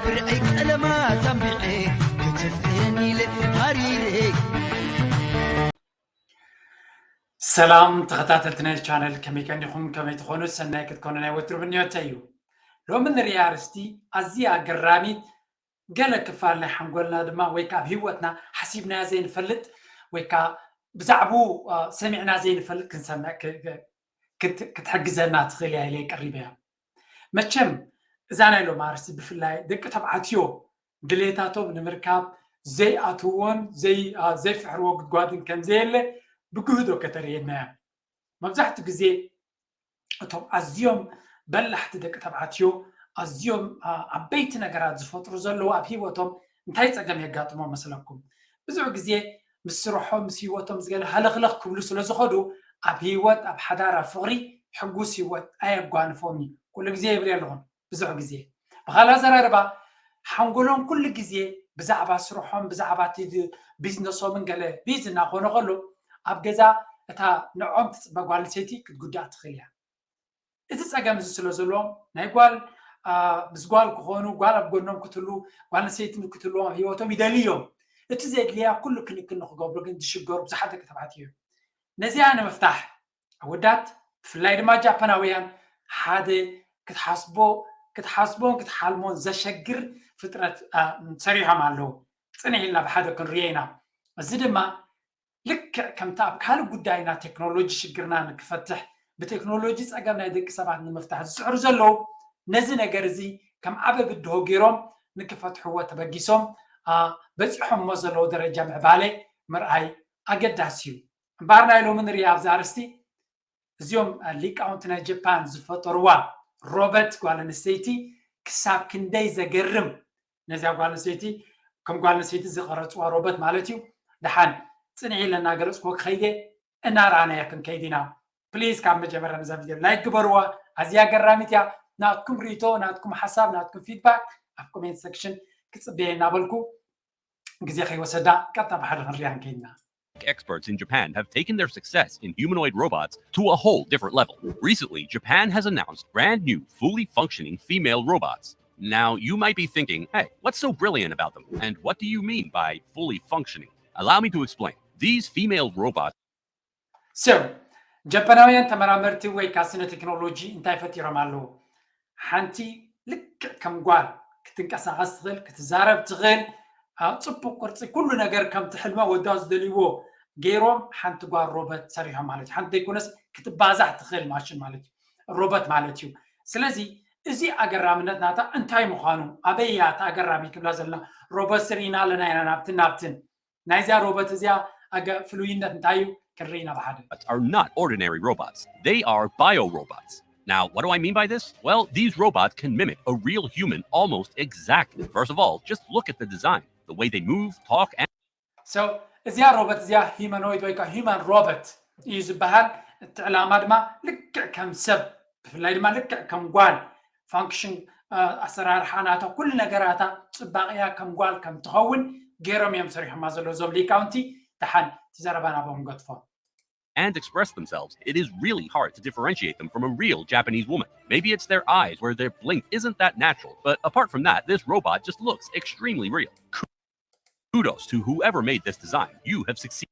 ብርዒ ቀለማት ኣንቢዐ ክትፍእን ኢለ ሃሪረ። ሰላም ተኸታተልቲ ናይ ቻነል፣ ከመይ ቀኒኹም? ከመይ ትኾኑ? ሰናይ ክትኮኑ ናይ ወትሩ ምንዮተይ እዩ። ሎሚ ንሪኣ ኣርእስቲ ኣዝያ ኣገራሚት፣ ገለ ክፋል ናይ ሓንጎልና ድማ ወይ ከዓ ኣብ ህይወትና ሓሲብናያ ዘይንፈልጥ ወይ ከዓ ብዛዕብኡ ሰሚዕና ዘይንፈልጥ ክንሰምዕ ክትሕግዘና ትኽእል እያ ኢለ ቀሪበያ። መቸም እዛ ናይ ሎሚ ኣርእስቲ ብፍላይ ደቂ ተባዕትዮ ድሌታቶም ንምርካብ ዘይኣትውዎን ዘይፍሕርዎ ጉድጓድን ከምዘየለ ብግህዶ ከተርእየና እያ። መብዛሕትኡ ግዜ እቶም ኣዝዮም በላሕቲ ደቂ ተባዕትዮ ኣዝዮም ዓበይቲ ነገራት ዝፈጥሩ ዘለዉ ኣብ ህይወቶም እንታይ ፀገም የጋጥሞም መስለኩም? ብዙሕ ግዜ ምስ ስርሖም ምስ ህይወቶም ዝገለ ሃለኽለኽ ክብሉ ስለ ዝኸዱ ኣብ ህይወት ኣብ ሓዳር ኣብ ፍቕሪ ሕጉስ ህይወት ኣየጓንፎም እዩ። ኩሉ ግዜ ይብል ኣለኹን ብዙሕ ግዜ ብኻልእ ኣዘራርባ ሓንጎሎም ኩሉ ግዜ ብዛዕባ ስርሖም ብዛዕባ ቢዝነሶምን ገለ ቢዝ እናኾነ ከሎ ኣብ ገዛ እታ ንዖም ትፅበ ጓል ሰይቲ ክትጉዳእ ትኽእል እያ። እዚ ፀገም እዚ ስለ ዘለዎም ናይ ጓል ምስ ጓል ክኾኑ ጓል ኣብ ጎኖም ክትህሉ ጓል ኣንስተይቲ ክትህልዎም ኣብ ህይወቶም ይደልዩ እዮም። እቲ ዘድልያ ኩሉ ክንክን ንክገብሩ ግን ዝሽገሩ ብዙሓት ደቂ ተባዕትዮ እዮም። ነዚኣ ንምፍታሕ ኣወዳት ብፍላይ ድማ ጃፓናውያን ሓደ ክትሓስቦ ክትሓስቦን ክትሓልሞን ዘሸግር ፍጥረት ሰሪሖም ኣለዉ። ፅንሕ ኢልና ብሓደ ክንሪኦ ኢና። እዚ ድማ ልክዕ ከምቲ ኣብ ካልእ ጉዳይና ቴክኖሎጂ ሽግርና ንክፈትሕ ብቴክኖሎጂ ፀገም ናይ ደቂ ሰባት ንምፍታሕ ዝፅዕሩ ዘለዉ ነዚ ነገር እዚ ከም ዓበ ብድሆ ገይሮም ንክፈትሕዎ ተበጊሶም በፂሖሞ ዘለዉ ደረጃ ምዕባለ ምርኣይ ኣገዳሲ እዩ። እምበኣር ናይ ሎሚ ንሪኣ ኣብዚ ኣርእስቲ እዚኦም ሊቃውንቲ ናይ ጀፓን ዝፈጠርዋ ሮበት ጓል ኣንስተይቲ ክሳብ ክንደይ ዘገርም ነዚኣ ጓል ኣንስተይቲ ከም ጓል ኣንስተይቲ ዝቐረፅዋ ሮበት ማለት እዩ። ደሓን ፅንዒ ኢለ እናገለፅኩ ክኸይደ እናረኣናዮ ክንከይድ ኢና። ፕሊዝ ካብ መጀመርያ ነዛ ቪድዮ ላይክ ግበርዋ። ኣዝያ ገራሚት እያ። ናትኩም ርእይቶ፣ ናትኩም ሓሳብ፣ ናትኩም ፊድባክ ኣብ ኮሜንት ሴክሽን ክፅበየ እናበልኩ ግዜ ከይወሰዳ ቀጥታ ብሓደ ክንሪኣ ንከይድና። Experts in Japan have taken their success in humanoid robots to a whole different level. Recently, Japan has announced brand new, fully functioning female robots. Now, you might be thinking, hey, what's so brilliant about them? And what do you mean by fully functioning? Allow me to explain. These female robots So ጃፓናውያን ተመራመርቲ ወይ ከዓ ስነ ቴክኖሎጂ እንታይ ፈጢሮም ኣለዉ? ሓንቲ ልክዕ ከም ጓል ክትንቀሳቐስ ትኽእል ክትዛረብ ትኽእል ኣብ ፅቡቅ ቅርፂ ኩሉ ነገር ከምቲ ሕልመ ወዳ ዝደልይዎ ገይሮም ሓንቲ ጓል ሮበት ሰሪሖም ማለት እዩ። ሓንቲ ዘይኮነስ ክትባዛሕ ትኽእል ማሽን ማለት እዩ፣ ሮበት ማለት እዩ። ስለዚ እዚ ኣገራምነት ናታ እንታይ ምዃኑ ኣበይ እያ እቲ ኣገራሚ ክብላ ዘለና ሮበት ስርኢና ኣለና ኢና ናብትን ናብትን ናይዚኣ ሮበት እዚኣ ኣገ ፍሉይነት እንታይ እዩ ክንርኢ ኢና ብሓደ። Are not ordinary robots. They are bio robots. Now, what do I mean by this? Well, these robots can mimic a real human almost exactly. First of all, just look at the design, the way they move, talk, and So እዚኣ ሮበት እዚኣ ሂመኖይድ ወይ ከዓ ሂማን ሮበት እዩ ዝበሃል። እቲ ዕላማ ድማ ልክዕ ከም ሰብ ብፍላይ ድማ ልክዕ ከም ጓል ፋንክሽን ኣሰራርሓ ናታ ኩሉ ነገራታ ፅባቕያ ከም ጓል ከም ትኸውን ገይሮም እዮም ሰሪሖማ ዘለዉ እዞም ሊቃውንቲ። ደሓን እቲ ዘረባ ናብኦም ንገድፎ። and express themselves, it is really hard to differentiate them from a real Japanese woman. Maybe it's their eyes where their blink isn't that natural, but apart from that, this robot just looks extremely real. Kudos to whoever made this design. You have succeeded.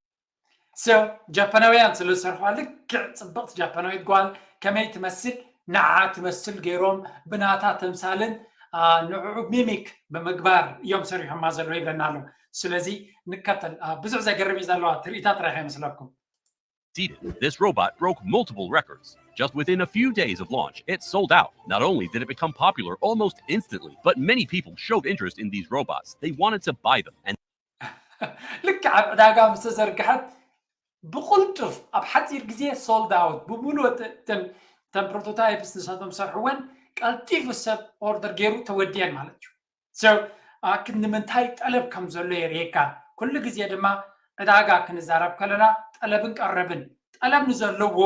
So ጃፓናውያን ስለ ዝሰርሖ ልክዕ ፅብቕቲ ጃፓናዊት ጓል ከመይ ትመስል ንዓ ትመስል ገይሮም ብናታ ተምሳልን ንዕዑ ሚሚክ ብምግባር እዮም ሰሪሖማ ዘለዉ ይብለና ኣሎ። ስለዚ ንከተል። ብዙሕ ዘገርም እዩ ዘለዋ ትርኢታ ጥራይ ከይመስለኩም። This robot broke multiple records. Just within a few days of launch, it sold out. Not only did it become popular almost instantly, but many people showed interest in these robots. They wanted to buy them. And ልክዕ ኣብ ዕዳጋ ምስ ተዘርግሐት ብቕልጡፍ ኣብ ሓፂር ግዜ ሶልድ ኣውት ብምሉእ እተን ፕሮቶታይፕስ ንሳቶም ዝሰርሕወን ቀልጢፉ ሰብ ኦርደር ገይሩ ተወዲአን ማለት እዩ። So ክንዲ ምንታይ ጠለብ ከም ዘሎ የርእየካ። ኩሉ ግዜ ድማ ዕዳጋ ክንዛረብ ከለና ጠለብን ቀረብን፣ ጠለብ ንዘለዎ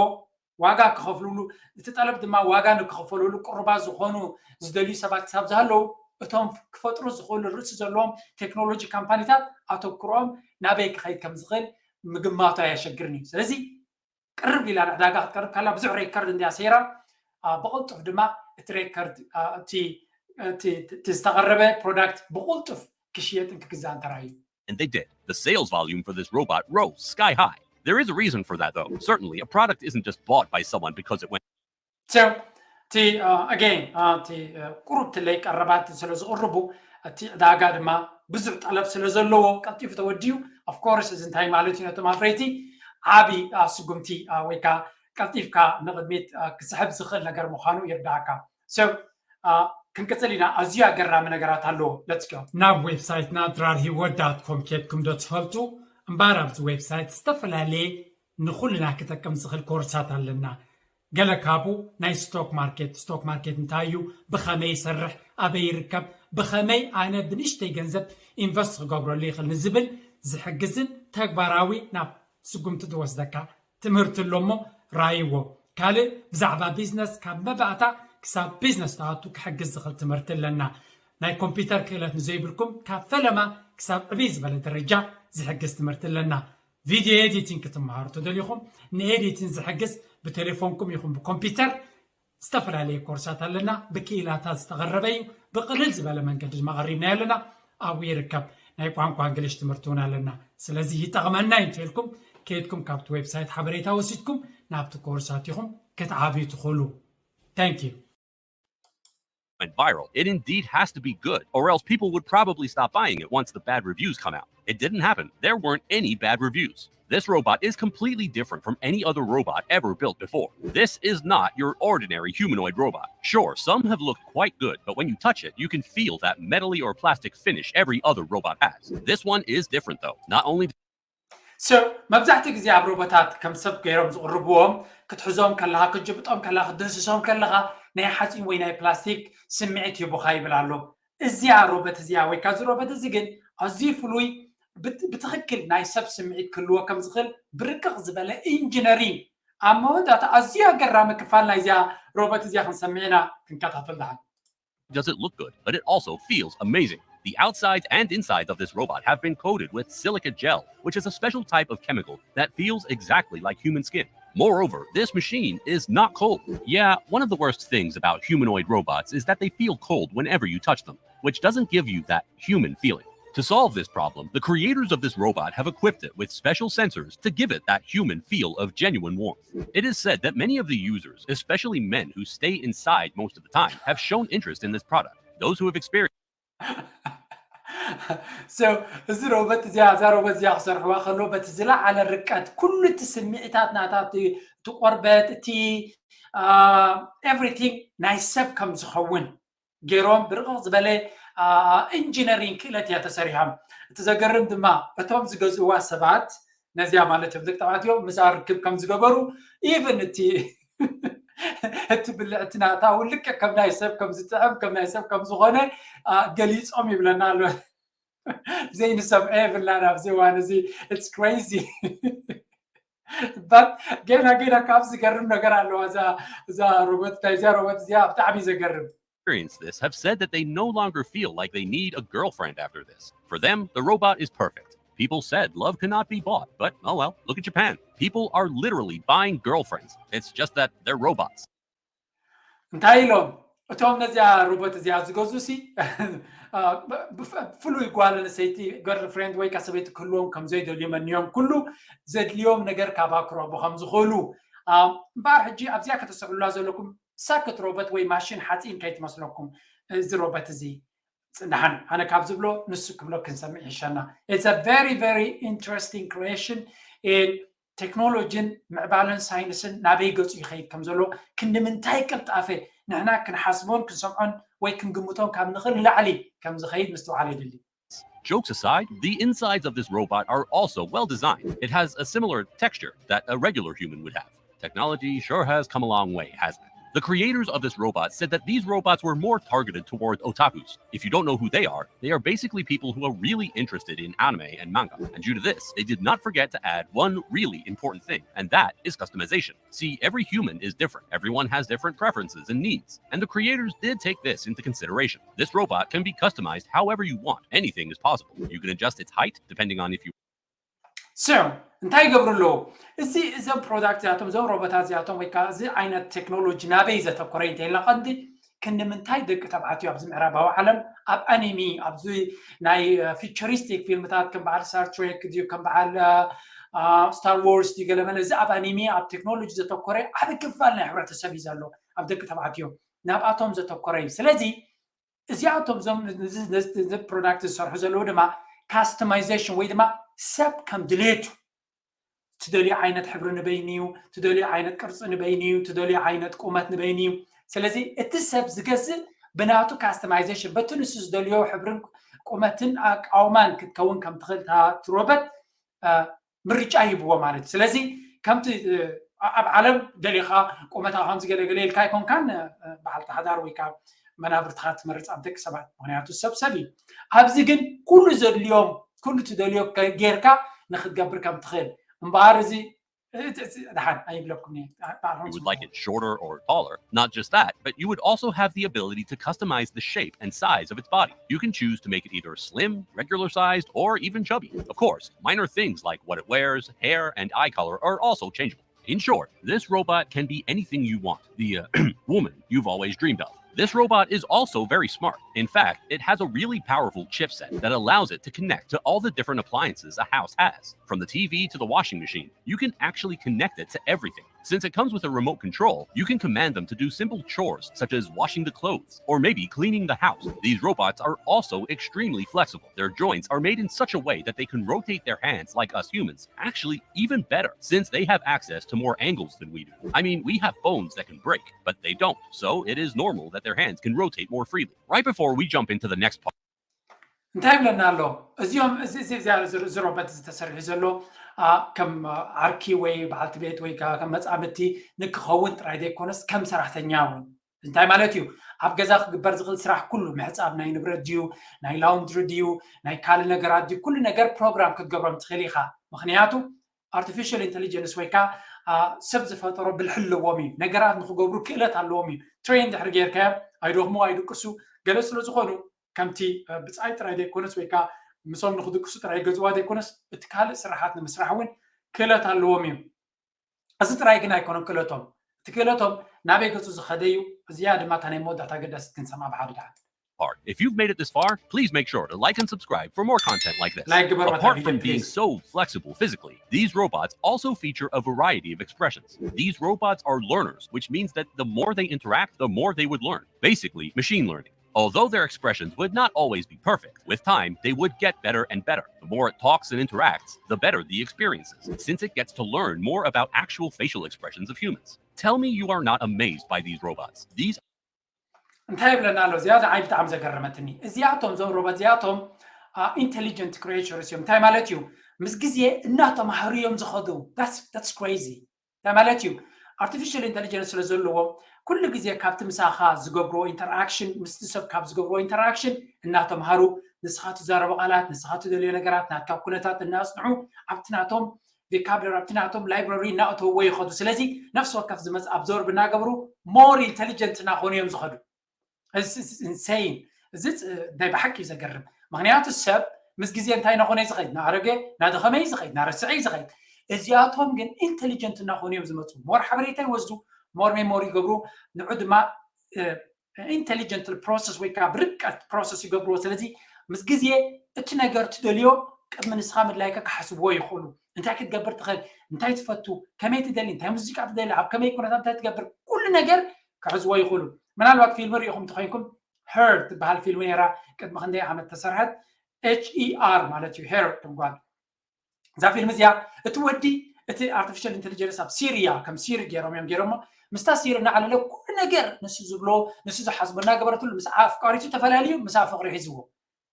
ዋጋ ክኸፍልሉ፣ እቲ ጠለብ ድማ ዋጋ ንክኸፈልሉ ቅሩባት ዝኾኑ ዝደልዩ ሰባት ክሳብ ዝሃለዉ እቶም ክፈጥሩ ዝኽእሉ ርእሲ ዘለዎም ቴክኖሎጂ ካምፓኒታት ኣተኩሮኦም ናበይ ክኸይድ ከም ዝኽእል ምግማቱ ኣየሸግርን እዩ። ስለዚ ቅርብ ኢላ ንዕዳጋ ክትቀርብ ከላ ብዙሕ ሬከርድ እንድያ ሰይራ ብቕልጡፍ ድማ እቲ ሬከርድ እቲ እቲ ዝተቐረበ product ብቕልጡፍ ክሽየጥን ክግዛእን ተራእዩ። And they did. The sales volume for this robot rose sky high. There is a reason for that, though. Certainly, a product isn't just bought by someone because it went. So, እቲ again እቲ ቁሩብ ትለይ ቀረባት ስለ ዝቕርቡ እቲ ዕዳጋ ድማ ብዙሕ ጠለብ ስለ ዘለዎ ቀልጢፉ ተወዲኡ። Of course እዚ እንታይ ማለት እዩ? ነቶም ኣፍረይቲ ዓቢ ስጉምቲ ወይ ከዓ ቀልጢፍካ ንቕድሚት ክስሕብ ዝኽእል ነገር ምዃኑ ይርዳእካ። So ክንቅፅል ኢና። ኣዝዩ ኣገራሚ ነገራት ኣለዎ። Let's go። ናብ ዌብሳይትና ድራር ሂወት ዳት ኮም ኬድኩም ዶ ትፈልጡ? እምበኣር ኣብዚ ዌብሳይት ዝተፈላለየ ንኹልና ክጠቅም ዝኽእል ኮርሳት ኣለና። ገለ ካብኡ ናይ ስቶክ ማርኬት፣ ስቶክ ማርኬት እንታይ እዩ፣ ብኸመይ ይሰርሕ፣ ኣበይ ይርከብ፣ ብኸመይ ኣነ ብንእሽተይ ገንዘብ ኢንቨስት ክገብረሉ ይኽእል ንዝብል ዝሕግዝን ተግባራዊ ናብ ስጉምቲ ዝወስደካ ትምህርቲ ኣሎ እሞ ራይዎ። ካልእ ብዛዕባ ቢዝነስ ካብ መባእታ ክሳብ ቢዝነስ ትኣቱ ክሕግዝ ዝኽእል ትምህርቲ ኣለና። ናይ ኮምፒውተር ክእለት ንዘይብልኩም ካብ ፈለማ ክሳብ ዕብይ ዝበለ ደረጃ ዝሕግዝ ትምህርቲ ኣለና። ቪድዮ ኤዲቲንግ ክትመሃሩ ተደሊኹም ንኤዲቲንግ ዝሕግዝ ብቴሌፎንኩም ይኹን ብኮምፒውተር ዝተፈላለየ ኮርሳት ኣለና። ብክኢላታት ዝተቐረበ እዩ። ብቕልል ዝበለ መንገዲ ድማ ቀሪብናዮ ኣለና። ኣብኡ ይርከብ። ናይ ቋንቋ እንግሊሽ ትምህርቲ እውን ኣለና። ስለዚ ይጠቕመና እዩ እንተልኩም ከይድኩም ካብቲ ዌብሳይት ሓበሬታ ወሲድኩም ናብቲ ኮርሳት ኢኹም ክትዓብዩ ትኽእሉ። Thank you። Went viral. It indeed has to be good, or else people would probably stop buying it once the bad reviews come out. It didn't happen. There weren't any bad reviews. This robot is completely different from any other robot ever built before. This is not your ordinary humanoid robot. Sure, some have looked quite good, but when you touch it, you can feel that metally or plastic finish every other robot has. This one is different, though. Not only So መብዛሕትኡ ግዜ ኣብ ሮቦታት ከም ሰብ ገይሮም ዝቕርብዎም ክትሕዞም ከለኻ፣ ክትጭብጦም ከለኻ፣ ክትድህስሶም ከለኻ ናይ ሓፂን ወይ ናይ ፕላስቲክ ስምዒት ሂቡኻ ይብል ኣሎ። እዚኣ ሮበት እዚኣ ወይ ካዚ ሮበት እዚ ግን ኣዝዩ ፍሉይ፣ ብትኽክል ናይ ሰብ ስምዒት ክህልዎ ከም ዝኽእል ብርቅቕ ዝበለ ኢንጂነሪንግ ኣብ መወዳእታ ኣዝዩ ኣገራሚ ክፋል ናይዚኣ ሮበት እዚኣ ክንሰምዕ ኢና። ክንከታተል ደሓን። Does it look good, but it also feels amazing. The outsides and insides of this robot have been coated with silica gel, which is a special type of chemical that feels exactly like human skin. Moreover, this machine is not cold. Yeah, one of the worst things about humanoid robots is that they feel cold whenever you touch them, which doesn't give you that human feeling. To solve this problem, the creators of this robot have equipped it with special sensors to give it that human feel of genuine warmth. It is said that many of the users, especially men who stay inside most of the time, have shown interest in this product. Those who have experienced So እዚ ሮበት እዚኣ እዛ ሮበት እዚኣ ክሰርሕዋ ከሎ በቲ ዝለዓለ ርቀት ኩሉ እቲ ስምዒታት ናታ እቲ ቆርበት እቲ everything ናይ ሰብ ከም ዝኸውን ገይሮም ብርቕቕ ዝበለ ኢንጂነሪንግ ክእለት እያ ተሰሪሖም። እቲ ዘገርም ድማ እቶም ዝገዝእዋ ሰባት ነዚኣ ማለት እዮም ደቂ ተባዕትዮ ምስኣ ርክብ ከም ዝገበሩ ኢቨን እቲ እቲ ብልዕቲ ናታ እውን ልክዕ ከም ናይ ሰብ ከም ዝጥዕም ከም ናይ ሰብ ከም ዝኾነ ገሊፆም ይብለና ኣሎ። ዘይንሰምዖ የብልናን ኣብዚ እዋን እዚ። It's crazy. But ገና ገና ካብ ዝገርም ነገር ኣለዋ እዛ ሮቦት፣ ናይዚኣ ሮቦት እዚኣ ብጣዕሚ ዘገርም። Experience this have said that they no longer feel like they need a girlfriend after this. For them, the robot is perfect. People said love cannot be bought, but oh well, look at Japan. People are literally buying girlfriends. It's just that they're robots. እንታይ ኢሎም እቶም ነዚኣ ሮቦት እዚኣ ዝገዙ ሲ ፍሉይ ጓል ኣንስተይቲ ገርል ፍሬንድ ወይ ካሰበይቲ ክህልዎም ከም ዘይደልዩ መኒዮም ኩሉ ዘድልዮም ነገር ካብ ኣክረቡ ከም ዝኽእሉ እምበኣር ሕጂ ኣብዚኣ ከተሰዕሉላ ዘለኩም ሳክት ሮቦት ወይ ማሽን ሓፂን ከይትመስለኩም እዚ ሮቦት እዚ ፅንሓን ኣነ ካብ ዝብሎ ንሱ ክብሎ ክንሰምዕ ይሸና። It's a very very interesting creation in ቴክኖሎጂን ምዕባለን ሳይንስን ናበይ ገፁ ይኸይድ ከም ዘሎ ክንዲ ምንታይ ቅልጣፈ ንሕና ክንሓስቦን ክንሰምዖን ወይ ክንግምቶን ካብ ንኽእል ላዕሊ ከም ዝኸይድ ምስትውዓል የድሊ። Jokes aside, the insides of this robot are also well designed. It has a similar texture that a regular human would have. Technology sure has come a long way, hasn't it? The creators of this robot said that these robots were more targeted toward otakus. If you don't know who they are, they are basically people who are really interested in anime and manga. And due to this, they did not forget to add one really important thing, and that is customization. See, every human is different. Everyone has different preferences and needs, and the creators did take this into consideration. This robot can be customized however you want. Anything is possible. You can adjust its height depending on if you So እንታይ ይገብሩ ኣለዉ? እዚ እዞም ፕሮዳክት እዚኣቶም እዞም ሮቦታት እዚኣቶም ወይ ከዓ እዚ ዓይነት ቴክኖሎጂ ናበይ ዘተኮረ እንተኢልና ቀንዲ ክንዲ ምንታይ ደቂ ተባዕትዮ ኣብዚ ምዕራባዊ ዓለም ኣብ ኣኒሚ ኣብዚ ናይ ፊቸሪስቲክ ፊልምታት ከም በዓል ስታር ትሬክ ድዩ ከም በዓል ስታር ዋርስ ድዩ ገለመለ እዚ ኣብ ኣኒሚ ኣብ ቴክኖሎጂ ዘተኮረ ዓብ ክፋል ናይ ሕብረተሰብ እዩ ዘሎ ኣብ ደቂ ተባዕትዮ ናብኣቶም ዘተኮረ እዩ ስለዚ እዚኣቶም ዞም ፕሮዳክት ዝሰርሑ ዘለዉ ድማ ካስተማይዜሽን ወይ ድማ ሰብ ከም ድሌቱ ትደልዮ ዓይነት ሕብሪ ንበይኑ እዩ ትደልዮ ዓይነት ቅርፂ ንበይኑ እዩ ትደልዮ ዓይነት ቁመት ንበይኑ እዩ ስለዚ እቲ ሰብ ዝገዝእ ብናቱ ካስተማይዜሽን በቲ ንሱ ዝደልዮ ሕብርን ቁመትን ኣቃውማን ክትከውን ከም ትኽእል ትሮበት ምርጫ ሂብዎ ማለት እዩ ስለዚ ከምቲ ኣብ ዓለም ደሊኻ ቁመታ ከምዚ ገለገለ ኢልካ ኣይኮንካን በዓልቲ ሓዳር ወይ ካብ መናብርትኻ ትመርፅ ኣብ ደቂ ሰባት ምክንያቱ ሰብ ሰብ እዩ ኣብዚ ግን ኩሉ ዘድልዮም ኩሉ ትደልዮ ጌርካ ንክትገብር ከም ትኽእል እምበኣር እዚ ደሓን ኣይብለኩም You would like it shorter or taller. Not just that, but you would also have the ability to customize the shape and size of its body. You can choose to make it either slim, regular sized, or even chubby. Of course, minor things like what it wears, hair, and eye color are also changeable. In short, this robot can be anything you want. The uh, woman you've always dreamed of. This robot is also very smart. In fact, it has a really powerful chipset that allows it to connect to all the different appliances a house has. From the T V to the washing machine, you can actually connect it to everything. Since it comes with a remote control, you can command them to do simple chores such as washing the clothes or maybe cleaning the house. These robots are also extremely flexible. Their joints are made in such a way that they can rotate their hands like us humans, actually, even better, since they have access to more angles than we do. I mean, we have bones that can break, but they don't, so it is normal that their hands can rotate more freely. Right before we jump into the next part, እንታይ ይብለና ኣሎ እዚኦም እዚ እዚ እዚ ሮበት ዝተሰርሑ ዘሎ ከም ዓርኪ ወይ በዓልቲ ቤት ወይ ከም መፃምድቲ ንክኸውን ጥራይ ዘይኮነስ ከም ሰራሕተኛ እውን እንታይ ማለት እዩ ኣብ ገዛ ክግበር ዝኽእል ስራሕ ኩሉ ምሕፃብ ናይ ንብረት ድዩ ናይ ላውንድሪ ድዩ ናይ ካልእ ነገራት ድዩ ኩሉ ነገር ፕሮግራም ክትገብሮም ትኽእል ኢኻ ምክንያቱ artificial intelligence ወይ ከዓ ሰብ ዝፈጠሮ ብልሒ ኣለዎም እዩ ነገራት ንክገብሩ ክእለት ኣለዎም እዩ train ድሕሪ ጌርካዮም ኣይደኽሙ ኣይድቅሱ ገለ ስለ ዝኾኑ ከምቲ ብፃይ ጥራይ ዘይኮነስ ወይ ከዓ ምሶም ንክድቅሱ ጥራይ ገዝዋ ዘይኮነስ እቲ ካልእ ስራሓት ንምስራሕ እውን ክእለት ኣለዎም እዩ እዚ ጥራይ ግን ኣይኮነን ክእለቶም እቲ ክእለቶም ናበይ ገፁ ዝኸደ እዩ እዚኣ ድማ እታ ናይ መወዳእታ ገዳሲት ክንሰማ ብሓደ ድሓን part. If you've made it this far, please make sure to like and subscribe for more content like this. Like ግበሩ Apart from being so flexible physically, these robots also feature a variety of expressions. These robots are learners, which means that the more they interact, the more they would learn. Basically, machine learning. Although their expressions would not always be perfect, with time they would get better and better. The more it talks and interacts, the better the experiences, since it gets to learn more about actual facial expressions of humans. Tell me you are not amazed by these robots. These እንታይ ይብለና ኣሎ እዚኣ ንዓይ ብጣዕሚ ዘገረመትኒ እዚኣቶም እዞም ሮቦት እዚኣቶም intelligent creatures እዮም እንታይ ማለት እዩ ምስ ግዜ እናተማሃሩ እዮም ዝኸዱ that's crazy እንታይ ማለት እዩ artificial intelligence ስለ ዘለዎ ኩሉ ግዜ ካብቲ ምሳኻ ዝገብርዎ interaction ምስቲ ሰብ ካብ ዝገብርዎ interaction እናተምሃሩ ንስኻ ትዛረቦ ቃላት ንስኻ ትደልዮ ነገራት ናትካ ኩነታት እናፅንዑ ኣብቲ ናቶም ቮካብለሪ ኣብቲ ናቶም library እናእተውዎ ይኸዱ ስለዚ ነፍሲ ወከፍ ዝመፅ absorb እናገበሩ more intelligent እናኾኑ እዮም ዝኸዱ insane እዚ ናይ ብሓቂ እዩ ዘገርም ምክንያቱ ሰብ ምስ ግዜ እንታይ እናኾነ እዩ ዝኸይድ እናኣረገ እናደኸመ እዩ ዝኸይድ እናረስዐ እዩ ዝኸይድ እዚኣቶም ግን intelligent እናኾኑ እዮም ዝመፁ more ሓበሬታ ይወስዱ more memory ይገብሩ ንዑ ድማ intelligent process ወይ ከዓ ብርቀት process ይገብርዎ ስለዚ ምስ ግዜ እቲ ነገር ትደልዮ ቅድሚ ንስኻ ምድላይካ ክሓስብዎ ይኽእሉ እንታይ ክትገብር ትኽእል እንታይ ትፈቱ ከመይ ትደሊ እንታይ ሙዚቃ ትደሊ ኣብ ከመይ ኩነታት እንታይ ትገብር ኩሉ ነገር ክሕዝዎ ይኽእሉ ምናልባት ፊልም ርኢኹም እንተኮይንኩም Her ትበሃል ፊልም ነራ ቅድሚ ክንደይ ዓመት ተሰርሐት H E R ማለት እዩ Her ትጓል እዛ ፊልም እዚኣ እቲ ወዲ እቲ artificial intelligence ኣብ Siri እያ ከም Siri ገይሮም እዮም ገይሮሞ ምስታ Siri እናዓለለ ኩሉ ነገር ንሱ ዝብሎ ንሱ ዝሓስቦ እናገበረትሉ ምስ ኣፍቃሪቱ ተፈላለዩ ምስ ፍቅሪ ሒዝዎ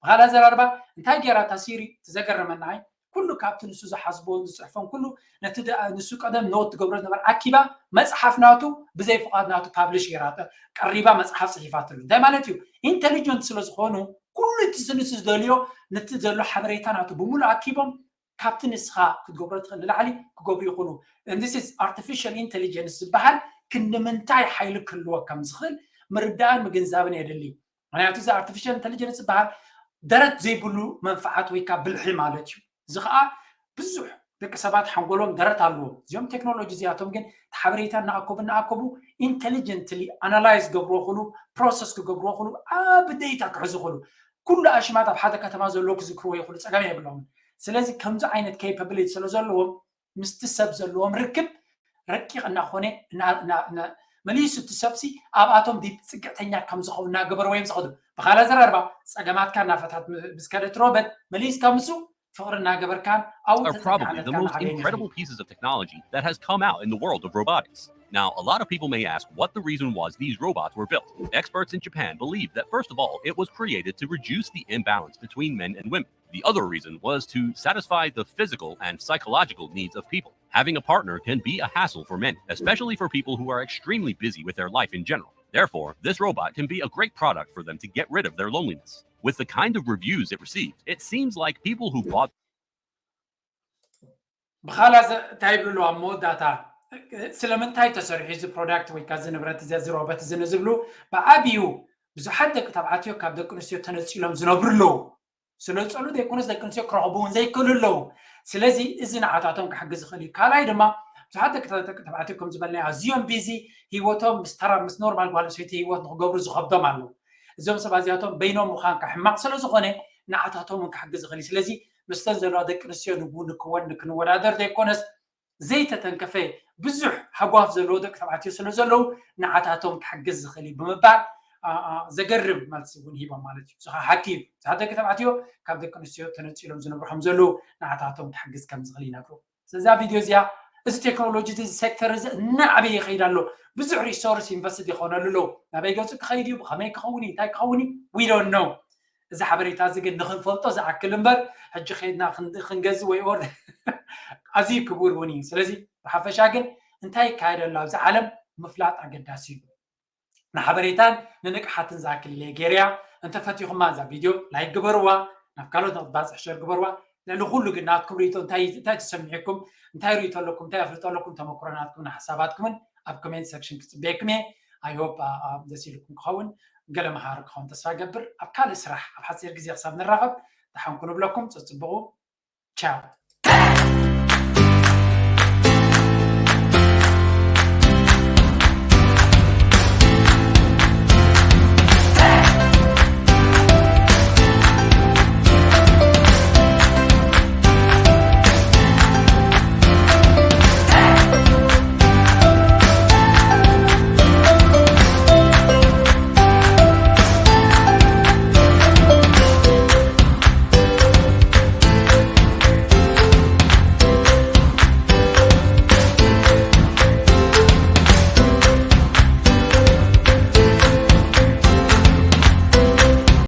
ብካልእ ኣዘራርባ እንታይ ገይራ እታ Siri እቲ ዘገረመናይ ኩሉ ካብቲ ንሱ ዝሓስቦን ዝፅሕፎን ኩሉ ነቲ ንሱ ቀደም ኖት ትገብሮ ዝነበረ ኣኪባ መፅሓፍ ናቱ ብዘይ ፍቓድ ናቱ publish ገይራ ቀሪባ መፅሓፍ ፅሒፋትሉ እንታይ ማለት እዩ intelligent ስለ ዝኾኑ ኩሉ እቲ ንሱ ዝደልዮ ነቲ ዘሎ ሓበሬታ ናቱ ብምሉእ ኣኪቦም ካብቲ ንስኻ ክትገብሮ ትኽእል ንላዕሊ ክገብሩ ይኽእሉ this is artificial intelligence ዝበሃል ክንዲ ምንታይ ሓይሊ ክህልዎ ከም ዝኽእል ምርዳእን ምግንዛብን የድሊ ምክንያቱ እዚ artificial intelligence ዝበሃል ደረት ዘይብሉ መንፍዓት ወይ ከዓ ብልሒ ማለት እዩ እዚ ከዓ ብዙሕ ደቂ ሰባት ሓንጎሎም ደረት ኣለዎም። እዚኦም ቴክኖሎጂ እዚኣቶም ግን እቲ ሓበሬታ እናኣከቡ እናኣከቡ ኢንቴሊጀንትሊ ኣናላይዝ ክገብርዎ ክሉ፣ ፕሮሰስ ክገብርዎ ክሉ፣ ኣብ ዴታ ክሕዙ ክሉ፣ ኩሉ ኣሽማት ኣብ ሓደ ከተማ ዘለዉ ክዝክርዎ ይኽእሉ፣ ጸገም የብሎምን። ስለዚ ከምዚ ዓይነት ኬፓብሊቲ ስለ ዘለዎም ምስቲ ሰብ ዘለዎም ርክብ ረቂቕ እናኾነ መሊሱ እቲ ሰብሲ ኣብኣቶም ዲብ ፅግዕተኛ ከም ዝኸውን እናገበርዎ እዮም ዝኸዱ። ብኻልእ ኣዘራርባ ጸገማትካ እናፈታት ምስ ከደት ሮበት መሊስካ ምስኡ ፍቕሪ እናገበርካን ኣብኡ are probably the most incredible pieces of technology that has come out in the world of robotics. Now, a lot of people may ask what the reason was these robots were built. Experts in Japan believe that, first of all, it was created to reduce the imbalance between men and women. The other reason was to satisfy the physical and psychological needs of people. Having a partner can be a hassle for many, especially for people who are extremely busy with their life in general. Therefore, this robot can be a great product for them to get rid of their loneliness. With the kind of reviews it received, it seems like people who bought ብኻላ እንታይ ይብሉ ኣብ መወዳእታ ስለምንታይ ተሰሪሑ እዚ ፕሮዳክት ወይ እዚ ንብረት እዚ ሮበት እዚ ንዝብሉ ብዓብዩ ብዙሓት ደቂ ተባዕትዮ ካብ ደቂ ኣንስትዮ ተነፂሎም ዝነብሩ ኣለዉ። ስለዝፀሉ ዘይኮነስ ደቂ ኣንስትዮ ክረኽቡ እውን ዘይክእሉ ኣለዉ። ስለዚ እዚ ንዓታቶም ክሕግዝ ዝኽእል እዩ። ካልኣይ ድማ ብዙሓት ደቂ ተባዕትዮ ከም ዝበልናዮ ኣዝዮም ቢዚ ህይወቶም ምስ ተራ ምስ ኖርማል ጓል ኣንስተይቲ ህይወት ንክገብሩ ዝኸብዶም ኣለዉ። እዞም ሰባት እዚኣቶም በይኖም ምዃንካ ሕማቕ ስለ ዝኾነ ንዓታቶም እውን ክሕግዝ ዝኽእል እዩ። ስለዚ ምስተን ዘለዋ ደቂ ኣንስትዮ ንክወን ንክንወዳደር ዘይኮነስ ዘይተተንከፈ ብዙሕ ሃጓፍ ዘለዎ ደቂ ተባዕትዮ ስለ ዘለዉ ንዓታቶም ክሕግዝ ዝኽእል እዩ ብምባል ዘገርም መልሲ እውን ሂቦም ማለት እዩ። ዝኻ ሓቂ እዩ። ብዙሓት ደቂ ተባዕትዮ ካብ ደቂ ኣንስትዮ ተነፂሎም ዝነብሩ ከም ዘለዉ ንዓታቶም ክሕግዝ ከም ዝኽእል ይነግሩ። ስለዚ ኣብ ቪድዮ እዚኣ እዚ ቴክኖሎጂ እዚ ሴክተር እዚ እናዓበየ ይኸይድ ኣሎ። ብዙሕ ሪሶርስ ኢንቨስትድ ይኾነሉ ኣለዉ። ናበይ ገፁ ክኸይድ እዩ? ብኸመይ ክኸውን እዩ? እንታይ ክኸውን እዩ? We don't know። እዚ ሓበሬታ እዚ ግን ንክንፈልጦ ዝኣክል እምበር ሕጂ ከይድና ክንገዝእ ወይ ኦር ኣዝዩ ክቡር እውን እዩ። ስለዚ ብሓፈሻ ግን እንታይ ይካየድ ኣሎ ኣብዚ ዓለም ምፍላጥ ኣገዳሲ እዩ። ንሓበሬታን ንንቅሓትን ዝኣክል ኢለ ገይረያ። እንተፈቲኹማ እዛ ቪድዮ ላይክ ግበርዋ፣ ናብ ካልኦት ንክትባፅሕ ሸር ግበርዋ። ልዕሊ ኩሉ ግን ናትኩም ርእቶ እንታይ እንታይ ተሰሚዕኩም፣ እንታይ ርእቶ ኣለኩም፣ እንታይ ኣፍልጦ ኣለኩም፣ ተመክሮ ናትኩም ንሓሳባትኩምን ኣብ ኮሜንት ሴክሽን ክፅበየኩም እየ። I hope ደስ ኢልኩም ክኸውን ገለ መሃሪ ክኸውን ተስፋ ገብር። ኣብ ካልእ ስራሕ ኣብ ሓፂር ግዜ ክሳብ ንራኸብ ደሓንኩ ንብለኩም። ፀፅብቑ። ቻው።